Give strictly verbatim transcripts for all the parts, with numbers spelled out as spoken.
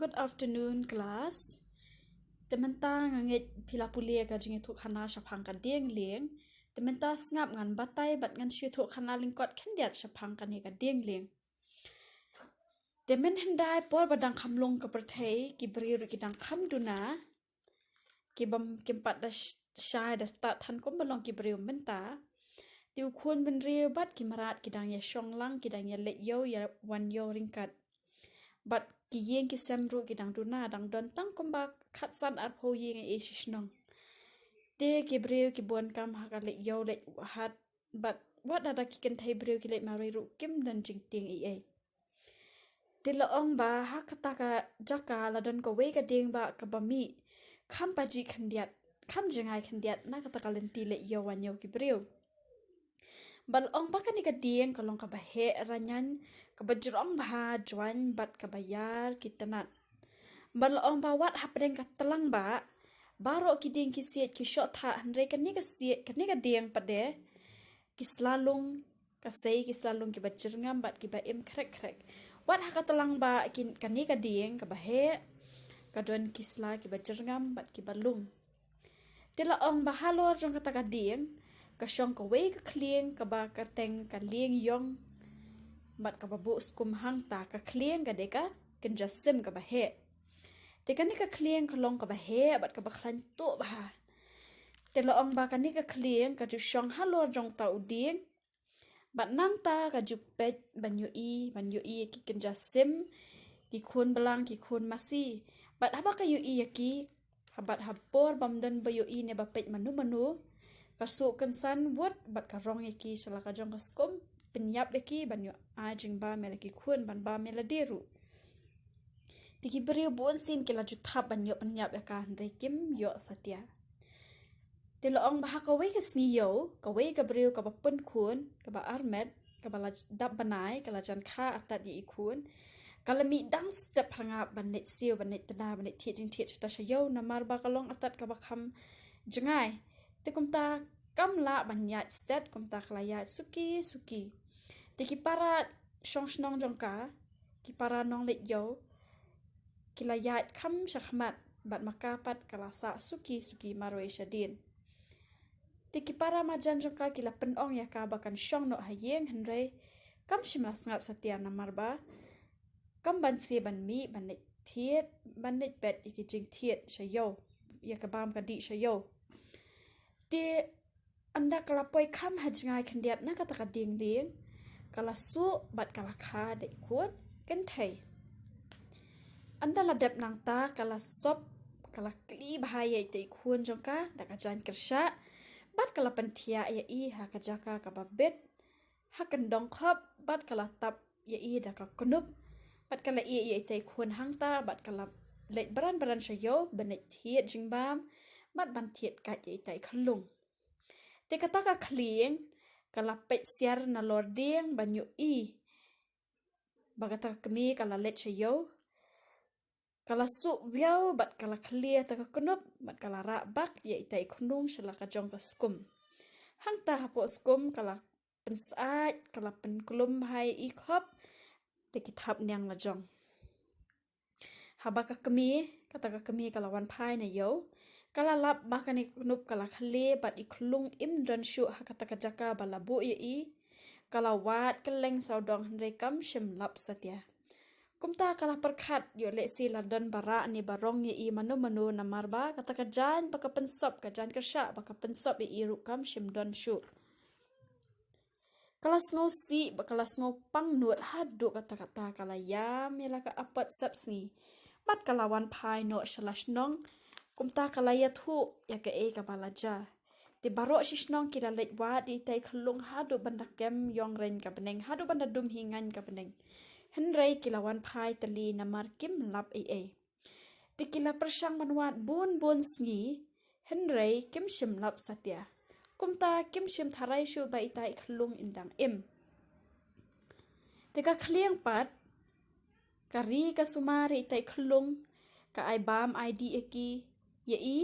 Good afternoon, class. Te mynta nga ngeit phi la pule ka jingïathuhkhana shaphang ka dieng lieng. Te mynta sngap ngan batai bad ngan shu ïathuhkhana lyngkot khyndiat shaphang kane ka dieng lieng. Te mynhyndai por ba dang kham lung ka pyrthei, ki briew ruh ki dang kham duna, ki bym kim pat da sh-, shai da stad than kumba long ki briew mynta. Te u khun bynriew bad ki mrad ki dang ïa shong lang, ki dang ïa leit ïew, ïa wan ïew ryngkat. Bad ki ïing ki sem ruh ki dang duna, dang don tang kumba khatsan arphew ïing ei ei shisnong. Te ki briew ki bun kam ha ka leit ïew leit wahad, bad wat lada ki kynthei briew ki leit marwei ruh kim don jingtieng ei ei. Te la ong ba ha kata ka jaka la don kawei ka dieng ba kaba mih kham pajih khyndiat, kham jngai khyndiat na kata ka lynti leit ïew wan ïew ki briew. Ba la ong ba kane ka dieng ka long kaba heh rynïeng, kaba jrong bha jwaiñ bad kaba ïar ki tnat. Ba la ong ba wat hapdeng ka tlang ba baroh ki dieng ki siej ki shoh thah, hynrei kane ka siej, kane ka dieng pat de ki sla lung, ka sei ki sla lung kiba jyrngam bad kiba im khrek khrek. Wat ha ka tlang ba ki, kane ka dieng kaba heh ka don ki sla kiba jyrngam bad kiba lung. Te la ong ba halor jong kata ka dieng ka shong kawei ka khlieng kaba kyrteng ka lieng ïong bad kaba buh skum hangta. Ka khlieng ka dei ka kynja sim kaba heh. Te kane ka khlieng ka long kaba heh bad kaba khlaiñ tuh bha. Te la ong ba kane ka khlieng ka ju shong halor jong uta u dieng. Bad nangta ka ju peit ban ïohi, ban ïohi ïa ki kynja sim, ki khun blang, ki khun masi. Bad haba ka ïohi ïa ki, ha bad ha por bym don ba ïohi ne ba peit mano mano, ka suh kynsan wut bad ka rong ïa ki sha la ka jong ka skum, pynïap ïa ki ban ïoh ai jingbam ïa la ki khun, ban bam ïa lade ruh. Te ki briew bun sien ki la ju thap ban ïoh pynïap ïa ka, hynrei kim ïoh satia. Te la ong ba ha kawei ka sngi ïew, kawei ka briew kaba pun khun, kaba armet, kaba la dap bnai, ka la jan kha artat ïa i khun. Ka la mih dang step ha rngap ban leit siew, ban leit tnad, ban leit thied jingthied shata sha ïew, namar ba ka long artat kaba kham jngai. Te kumta kam lah ban ïaid stet, kumta ka la ïaid suki suki. Te ki para shong shnong jong ka, ki para nongleit ïew, ki la ïaid kham shakhmat, bad ma ka pat ka la sah suki suki marwei shadien. Te ki para marjan jong ka ki la pynong ïa ka ba kan shong noh ha ïing, hynrei kam shym la sngap satia namar ba kam banse ban mih ban leit thied, ban leit peit ïa ki jingthied sha ïew, ïa ka bam ka dih sha ïew. Te ynda ka la poi kham ha jngai khyndiat na kata ka dieng lieng, ka la suh bad ka la kha da i khun kynthei. Ynda la dep nangta ka la sop, ka la kli bha ïa ita i khun jong ka da ka jaiñ kyrshah, bad ka la pynthiah ïa i ha ka jaka kaba bit, ha kyndong khop, bad ka la tap ïa i da ka knup, bad ka la ïeh ïa ita i khun hangta, bad ka la leit bran bran sha ïew ban leit thied jingbam bad ban thied kait ïa ita i khyllung. Te kata ka khlieng ka la peit siar nalor dieng ban ïohi ba kata ka kmie ka la leit sha ïew. Ka la suh wiaw bad ka la khlieh ta ka knup bad ka la rah bak ïa ita i khyllung sha la ka jong ka skum. Hangta hapoh skum ka la pynsyaid, ka la pynklum bha ïa i khop, te ki thapniang la jong. Haba ka kmie, kata ka kmie ka la wan phai na ïew, ka la lap ba kane ka knup ka la khlieh bad i khyllung im don shuh ha kata ka jaka ba la buh ïa i. Ka la wad kylleng sawdong hynrei kam shym lap satia. Kumta ka la pyrkhat ïoh lehse la don ba rah ne ba rong ïa i mano mano namar ba kata ka jaiñ ba ka pynsop, ka jaiñ kyrshah ba ka pynsop ïa i ruh kam shym don shuh. Ka la sngewsih bad ka la sngewpang nud haduh katta katta, ka la ïam ïa la ka apot sepsngi. Bad ka la wan phai noh sha la shnong. Kumta ka la ïathuh ïa kaei kaba la jia. Te baroh shi shnong ki la leit wad ïa ita i khyllung haduh ban da kem ïong rein ka bneng, haduh ban da dum hi ngain ka bneng. Hynrei ki la wan phai tylli namar kim lap ei ei. Te ki la pyrshang ban wad bun bun sngi, hynrei kim shym lap satia. Kumta kim shym tharai shuh ba ita i khyllung in dang im. Te ka khlieng pat ka ri ka sumar ïa ita i khyllung, ka ai bam ai dih ïa ki, ïa i,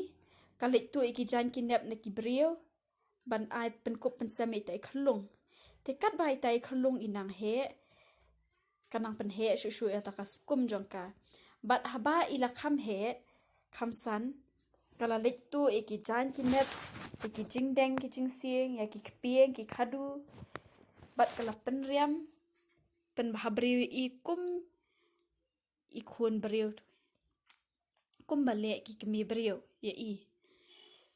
ka leit tuh ïa ki jaiñ ki nep na ki briew ban ai pynkup pynsem ïa ita i khyllung. Te katba ita i khyllung i nang heh, ka nang pynheh shuh shuh ïa ta ka skum jong ka. Bad haba i la kham heh, kham san, ka la leit tuh ïa ki jaiñ ki nep, ïa ki jingdeng ki jingsieng, ïa ki kpieng ki khadu, bad ka la pynriam, pynbha briew ïa i kum i khun briew, kum ba leh ki kmie briew ïa i.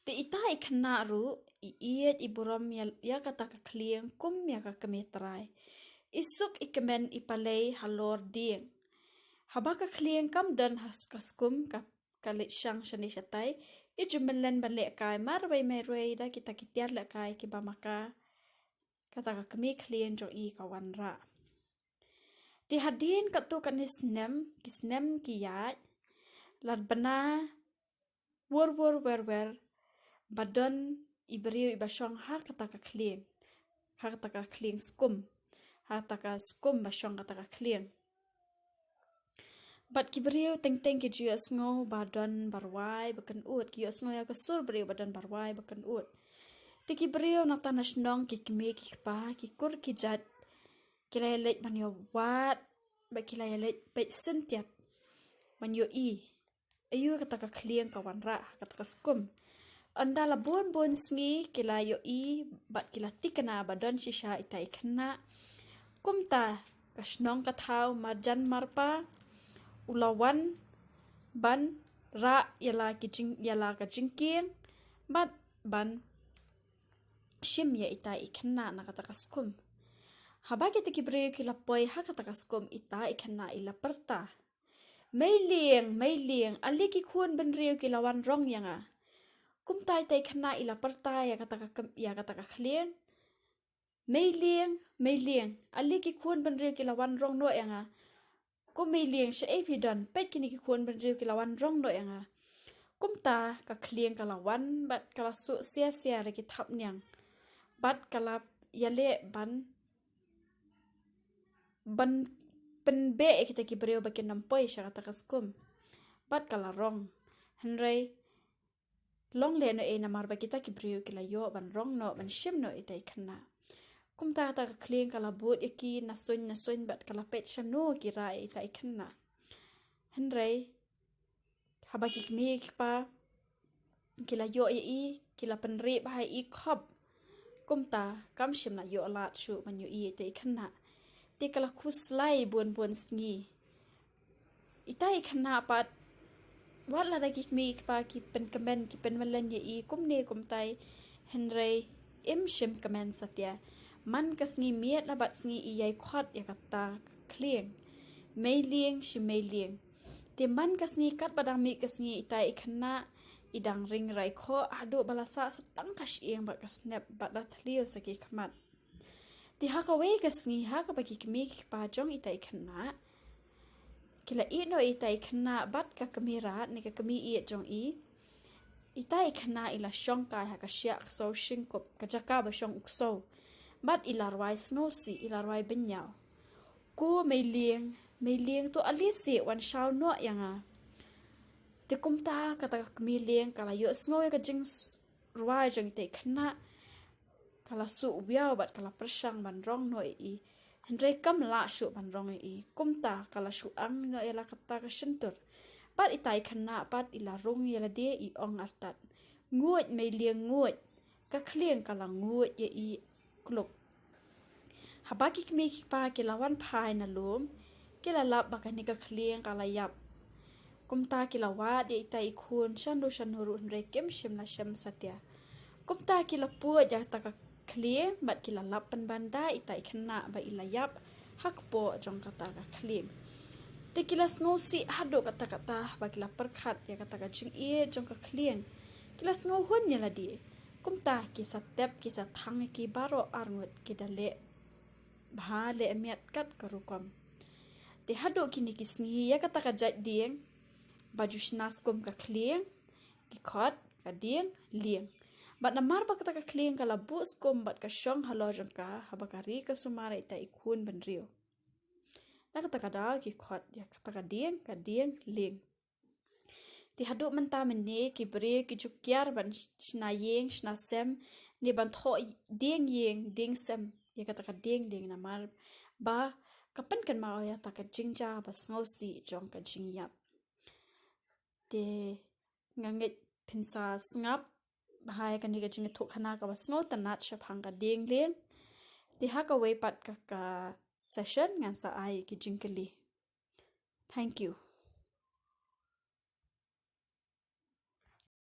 Te ita i khynnah ruh i ïeit i burom ïa, ïa kata ka khlieng kum ïa ka kmie trai. I suk i kmen i palei halor dieng. Haba ka khlieng kam don ha ka skum ka, ka leit shang shane shatai, i ju mynlen ban lehkai marwei marwei da kita ki tiar lehkai kiba ma ka, kata ka kmie khlieng jong i ka wanrah. Te hadien katto katne snem, ki snem ki ïaid, la bna wor wor wer wer, ba don i briew iba shong ha kata ka khlieng, ha kata ka khlieng skum, ha kata ka skum ba shong kata ka khlieng. Bad ki briew teng teng ki ju ïohsngew ba don ba rwai ba kynud, ki ïohsngew ïa ka sur briew ba don ba rwai ba kynud. Te ki briew nangta na shnong, ki kmie ki kpa, ki kur ki jait, ki la ïaleit ban ïa wad, bad ki la ïaleit peit syntiat ban ïohi aïu kata ka khlieng ka wanrah ha kata ka skum. Ynda la bun bun sngi ki la ïohi bad ki la thikna ba don shisha ita i khynnah. Kumta ka shnong ka thaw, marjan marpa u la wan ban rah ïa la ki jing, ïa la ka jingkieng bad ban shim ïa ita i khynnah na kata ka skum. Haba kita ki briew ki la poi ha kata ka skum, ita i khynnah i la pyrta: Meilieng, meilieng, ale ki khun bynriew ki la wan rong ïa nga. Kumta ita i khynnah i la pyrta ïa kata ka kem, ïa kata ka khlieng: Meilieng, meilieng, ale ki khun bynriew ki la wan rong noh ïa nga. Ko meilieng, shaei phi don? Peit, kine ki khun bynriew ki la wan rong noh ïa nga. Kumta ka khlieng ka la wan bad ka la suh sia sia da ki thapniang bad ka la ïaleh ban, ban pynbeh ïa kita ki briew ba kin ym poi sha kata ka skum. Bad ka la rong. Hynrei long lehnoh ei, namar ba kita ki briew ki la ïoh ban rong noh, ban shim noh ita i khynnah. Kumta kata ka khlieng ka la bud ïa ki na suiñ na suiñ bad ka la peit shano ki rah ïa ita i khynnah. Hynrei haba ki kmie ki kpa ki la ïoh ïa i, ki la pynrih bha ïa i khop. Kumta kam shym la ïoh lad shuh ban ïohi ïa ita i khynnah. Te ka la khuslai bun bun sngi. Ita i khynnah pat, wat lada ki kmie ki kpa ki pynkmen, ki pynmlien ïa i kumne kumtai, hynrei im shym kmen satia. Man ka sngi miet la bad sngi i ïai khot ïa kata ka khlieng: Meilieng, shi meilieng. Te man ka sngi, katba dang mih ka sngi, ita i khynnah i dang ring rai khoh haduh ba la sah sa tang ka shyieng bad ka snep bad la thliew sa ki khmat. Te ha kawei ka sngi, ha kaba ki kmie ki kpa jong ita i khynnah ki la ïehnoh ïa ita i khynnah bad ka kmie rat ne ka kmie ïeit jong i, ita i khynnah i la shong kai ha ka shiah ksew shingkup, ka jaka ba shong u ksew, bad i la rwai sngewsih, i la rwai bynñiaw: Ko meilieng, meilieng, to ale seh wan shaw noh ïa nga. Te kumta kata ka kmie lieng ka la ïohsngew ïa ka jingrwai jong ita i khynnah, ka la suh wiaw bad ka la pyrshang ban rong noh ïa i. Hynrei kam lah shuh ban rong ïa i. Kumta ka la shu ang noh ïa la kata ka shyntur. Bad ita i khynnah pat i la rung ïa lade, i ong artat: Nguid, meilieng, nguid. Ka khlieng ka la nguid ïa i kluk. Haba ki kmie ki kpa ki la wan phai na lum, ki la lap ba kane ka khlieng ka la ïap. Kumta ki la wad ïa ita i khun shano shano ruh, hynrei kim shym la shem satia. Kumta ki la pud ïa kata ka khlieng bad ki la lap pynban da ita i khynnah ba i la ïap ha kpoh jong kata ka khlieng. Te ki la sngewsih haduh katta katta ba ki la pyrkhat ïa kata ka jingïeit jong ka khlieng. Ki la sngewhun ïa lade. Kumta ki sa tep, ki sa thang ïa ki baroh arngut, ki da leh bha leh miat kat ka rukom. Te haduh kine ki sngi, ïa kata ka jait dieng ba ju shna skum ka khlieng, ki khot ka dieng lieng. Bad namar ba kata ka khlieng ka la buh skum bad ka shong halor jong ka, haba ka ri ka sumar ïa ita i khun bynriew, na kata ka daw ki khot ïa kata ka dieng ka dieng lieng. Te haduh mynta mynne ki briew ki ju kiar ban sh-, shna ïing shna sem, ne ban thoh dieng ïing dieng sem ïa kata ka dieng lieng, namar ba ka pynkynmaw ïa kata ka jingjia ba sngewsih jong ka jingïap. Te nga ngeit phin sa sngap bha ïa kane ka jingïathuhkhana kaba sngewtynnat shaphang ka dieng lieng. Te ha kawei pat ka, ka session ngan sa ai ki jingkylli. Thank you.